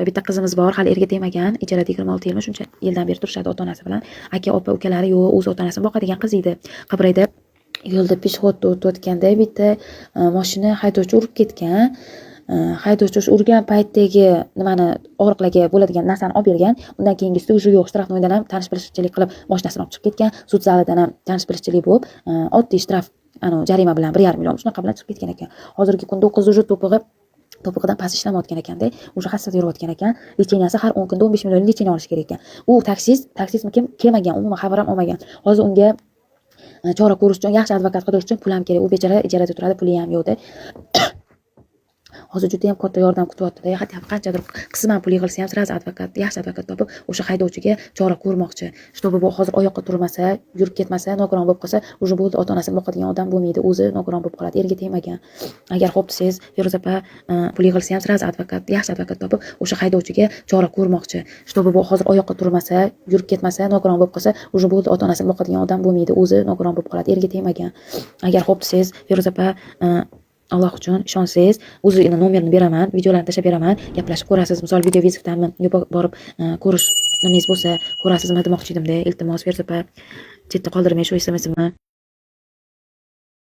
Bitta qizimiz bor, hali erga tegmagan, ijarada 26 yilmi, shuncha yildan beri turishadi ota onasi bilan. Aka, opa, ukalari yo'q, o'zi ota onasini boqadigan qiz edi. Qibrayda yo'lda пешеход da o'tayotganda bitta moshina haydovchi urib ketgan. Haydovchi o'sha urgan paytdagi nimani, og'riqlarga bo'ladigan narsani olib bergan. Undan keyingisi уже yo'q. Штрафной dan ham tanish bilishchilik qilib, moshinasini olib chiqib ketgan. Sud zalidan ham tanish bilishchilik bo'lib, oddiy shtraf, anavi jarima bilan, 1,5 million shunaqa bilan chiqib ketgan ekan. Hozirgi kunda u qiz уже to'pig'idan past ishlamayotgan ekanda, уже hassada yurayotgan ekan. Лечения si har 10 kunda 15 millionlik лечение olish kerak ekan. U taksistmi, kim kelmagan, umuman xabar ham olmagan. Hozir unga chora ko'rish uchun, yaxshi advokat qidirish uchun pul ham kerak. U bechora ijarada turadi, puli ham yo'qda. Hozir judayam katta yordam kutyaptida. Хотя бы qanchadir qisman pul yig'ilsa ham, сразу advokat, yaxshi advokat topib, o'sha haydovchiga chora ko'rmoqchi, чтобы bu hozir oyoqqa turmasa, yurib ketmasa, nogiron bo'lib qolsa, уже bo'ldi, ota onasini boqadigan odam bo'lmaydi, o'zi nogiron bo'lib qoladi, erga tegmagan. Agar xo'p desangiz, Feruza opa, pul yig'ilsa ham, сразу advokat, yaxshi advokat topib, o'sha haydovchiga chora ko'rmoqchi, чтобы bu hozir oyoqqa turmasa, yurib ketmasa, nogiron bo'lib qolsa, уже bo'ldi, ota onasini boqadigan odam bo'lmaydi, o'zi nogiron bo'lib qoladi, erga tegmagan. Agar xo'p desangiz, Feruza opa, Alloh uchun ishonsangiz, o'zini nomerini beraman, videolarni tashlab beraman, gaplashib ko'rasiz. Misol, видеовызов dami yo borib ko'rish nimangiz bo'lsa, ko'rasizmi demoqchi edimda. Iltimos, Feruza opa, chetda qoldirmang shu SMSimni.